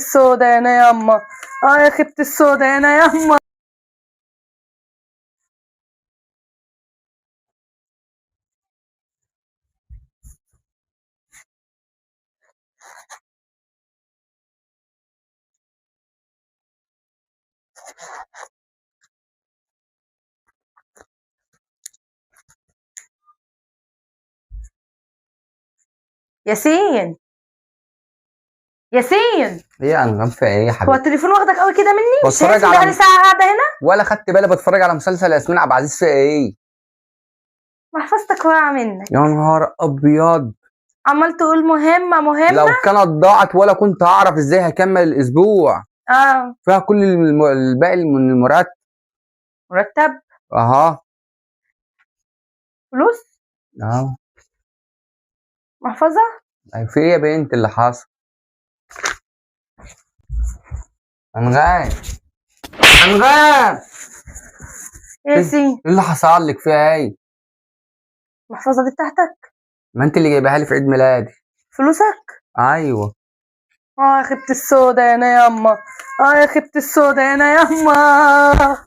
السودا انا ياما، اه يا خيبة السودا انا ياما. ياسين، ياسين، ايه يا انغام، في ايه يا هو حبيبي؟ التليفون واخدك قوي كده مني؟ مش بتفرج شايف على بقالي ساعة قاعدة هنا؟ ولا خدت بالي، بتفرج على مسلسل ياسمين عبد العزيز. في ايه؟ محفظتك واقعة منك. يا نهار ابيض، عمال تقول مهمة مهمة. لو كانت ضاعت ولا كنت اعرف ازاي هكمل الاسبوع. فيها كل الباقي من المرتب. مرتب؟ اها. فلوس؟ اه. محفظة؟ في ايه يا بنت اللي حصل؟ انغام، انغام. ياسين، ايه اللي حصل لك؟ فيها ايه؟ المحفظة دي بتاعتك؟ ما انت اللي جايبها لي في عيد ميلادي. فلوسك؟ ايوه. اه يا خيبة السودا انا ياما، اه يا خيبة السودا انا ياما.